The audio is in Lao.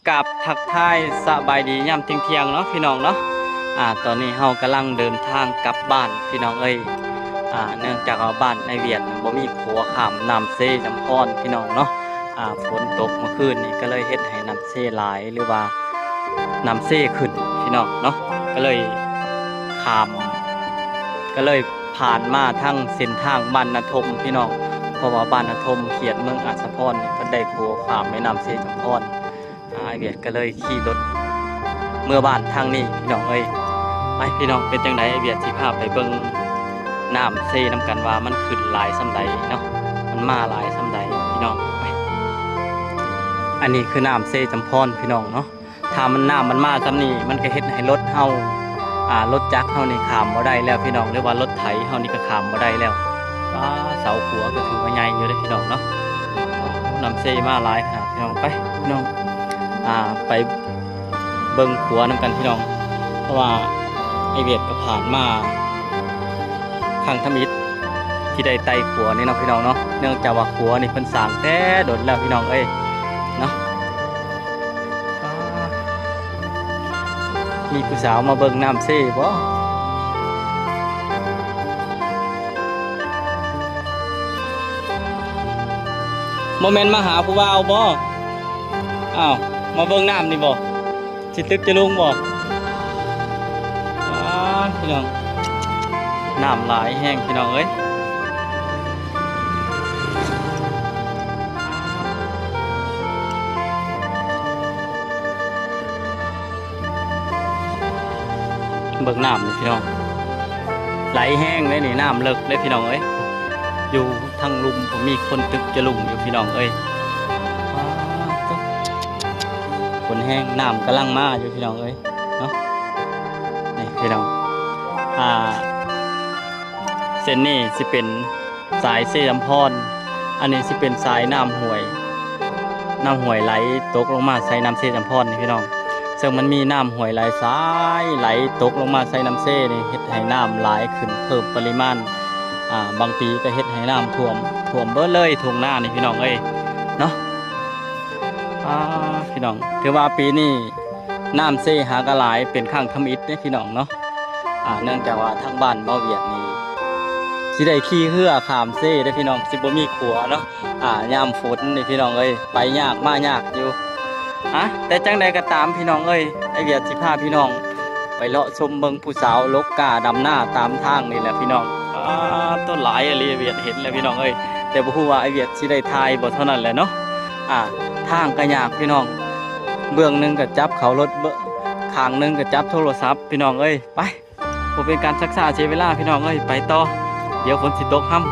ກາບທັກທາຍສະບາຍດີຍາມທ່ຽງໆເນາະ ພີ່ນ້ອງເນາະ. ອາ ຕອນນີ້ເຮົາກຳລັງເດີນທາງກັບບ້ານ ພີ່ນ້ອງເອີຍ. ອາ ເນື່ອງຈາກວ່າບ້ານອ້າຍວຽດບໍ່ມີຂົວຂ້າມນ້ຳເຊຈຳພອນ ພີ່ນ້ອງເນາະ. ອາ ຝົນຕົກເມື່ອຄືນນີ້ ກໍເລີຍເຮັດໃຫ້ນ້ຳເຊຫຼາຍ ຫຼືວ່ານ້ຳເຊຂຶ້ນ ພີ່ນ້ອງເນາະ, ກໍເລີຍຂ້າມ ກໍເລີຍຜ່ານມາທາງເສັ້ນທາງບ້ານນາທົມ ພີ່ນ້ອງ. ເພາະວ່າບ້ານນາທົມ ເຂດເມືອງອາດສະພອນນີ້ ເພິ່ນໄດ້ຂົວຂ້າມແມ່ນ້ຳເຊຈຳພອນ. ອາ ອ້າຍວຽດກໍເລີຍຂີ່ລົດເມືອບ້ານທາງນີ້ ພີ່ນ້ອງເອີຍ. ໄປ ພີ່ນ້ອງ, ເປັນຈັ່ງໃດ ອ້າຍວຽດຊິພາໄປເບິ່ງນ້ຳເຊນຳກັນວ່າມັນຂຶ້ນຫຼາຍສ່ຳໃດເນາະ, ມັນມາຫຼາຍສ່ຳໃດ ພີ່ນ້ອງ. ໄປ ອັນນີ້ຄືນ້ຳເຊຈຳພອນ ພີ່ນ້ອງເນາະ. ຖ້າມັນ ນ້ຳມັນມາສ່ຳນີ້ ມັນກໍເຮັດໃຫ້ລົດເຮົາ ອາ ລົດຈັກເຮົານີ້ຂ້າມບໍ່ໄດ້ແລ້ວ ພີ່ນ້ອງ, ຫຼືວ່າລົດໄຖເຮົານີ້ກໍຂ້າມບໍ່ໄດ້ແລ້ວ. ອາ ເສົາຂົວກໍຖືວ່າໃຫຍ່ຢູ່ເດ້ ພີ່ນ້ອງເນາະ. ນ້ຳເຊມາຫຼາຍຂະໜາດ ພີ່ນ້ອງ. ໄປ ພີ່ນ້ອງ ອາ ໄປເບິ່ງຂົວນຳກັນ ພີ່ນ້ອງ, ເພາະວ່າອ້າຍວຽດກໍຜ່ານມາຄັ້ງທຳອິດທີ່ໄດ້ໄຕ່ຂົວນີ້ເນາະ ພີ່ນ້ອງເນາະ. ເນື່ອງຈາກວ່າຂົວນີ້ເພິ່ນສ້າງແຕ່ດົນແລ້ວ ພີ່ນ້ອງເອີຍເນາະ. ອາ ມີຜູ້ສາວມາເບິ່ງນ້ຳເຊບໍ່? ບໍ່ແມ່ນມາຫາຜູ້ບ່າວບໍ່? ອ້າວ ມາເບິ່ງນ້ຳນີ້ບໍ່? ຊິຕຶກຈະລຸງບໍ່? ອາ ພີ່ນ້ອງ ນ້ຳຫຼາຍແຮງ ພີ່ນ້ອງເອີຍ. ເບິ່ງນ້ຳນີ້ ພີ່ນ້ອງ ໄຫຼແຮງເດ້ນີ້, ນ້ຳເລິກເດ້ ພີ່ນ້ອງເອີຍ. ຢູ່ທາງລຸ່ມກໍມີຄົນຕຶກຈະລຸງຢູ່ ພີ່ນ້ອງເອີຍ. ປາດໂທ້ ຝົນແຮງ, ນ້ຳກຳລັງມາຢູ່ ພີ່ນ້ອງເອີຍເນາະ. ນີ້ ພີ່ນ້ອງ ອາ ເສັ້ນນີ້ຊິເປັນ ສາຍເຊຈຳພອນ, ອັນນີ້ຊິເປັນສາຍນ້ຳຫ້ວຍ, ນ້ຳຫ້ວຍໄຫຼຕົກລົງມາໃສ່ນ້ຳເຊຈຳພອນນີ້ ພີ່ນ້ອງ. ເຊິ່ງມັນມີນ້ຳຫ້ວຍຫຼາຍສາຍໄຫຼຕົກລົງມາໃສ່ນ້ຳເຊນີ້ ເຮັດໃຫ້ນ້ຳຫຼາຍຂຶ້ນເພີ່ມປະລິມານ, ອາ ບາງປີກໍເຮັດໃຫ້ນ້ຳຖ້ວມ, ຖ້ວມເບິດເລີຍທົ່ງນານີ້ ພີ່ນ້ອງເອີຍເນາະ. ອາ ພີ່ນ້ອງ ຖືວ່າປີນີ້ ນ້ຳເຊຫາກະຫຼາຍເປັນຄັ້ງທຳອິດເດ້ ພີ່ນ້ອງເນາະ. ອາ ເນື່ອງຈາກວ່າທາງບ້ານເບົາຫວຽດນີ້ ຊິໄດ້ຂີ່ເຮືອຂ້າມເຊເດ້ ພີ່ນ້ອງ, ຊິບໍ່ມີຂົວເນາະ. ອາ ຍາມຝົນນີ້ ພີ່ນ້ອງເອີຍ ໄປຍາກມາຍາກຢູ່. ອາ ແຕ່ຈັ່ງໃດກໍຕາມ ພີ່ນ້ອງເອີຍ, ອ້າຍຫວຽດຊິພາພີ່ນ້ອງໄປເລາະຊົມເບິ່ງຜູ້ສາວຫຼົກກ້າດຳນາຕາມທາງນີ້ແຫຼະ ພີ່ນ້ອງ. ອາ ໂຕຫຼາຍອີ່ຫຼີ, ອ້າຍຫວຽດເຫັນແລ້ວ ພີ່ນ້ອງເອີຍ, ແຕ່ບໍ່ຮູ້ວ່າອ້າຍຫວຽດຊິໄດ້ຖ່າຍບໍ່ເທົ່ານັ້ນແຫຼະເນາະ. ອາ ທາງກໍຍາກ ພີ່ນ້ອງ, ເບື້ອງໜຶ່ງກໍຈັບເຂົ້າລົດ, ເບື້ອງ ຂ້າງໜຶ່ງກໍຈັບໂທລະສັບ ພີ່ນ້ອງເອີຍ. ໄປ ບໍ່ເປັນການຊັກຊ້າເສຍເວລາ ພີ່ນ້ອງເອີຍ, ໄປຕໍ່, ດຽວຝົນຊິຕົກຮຳ.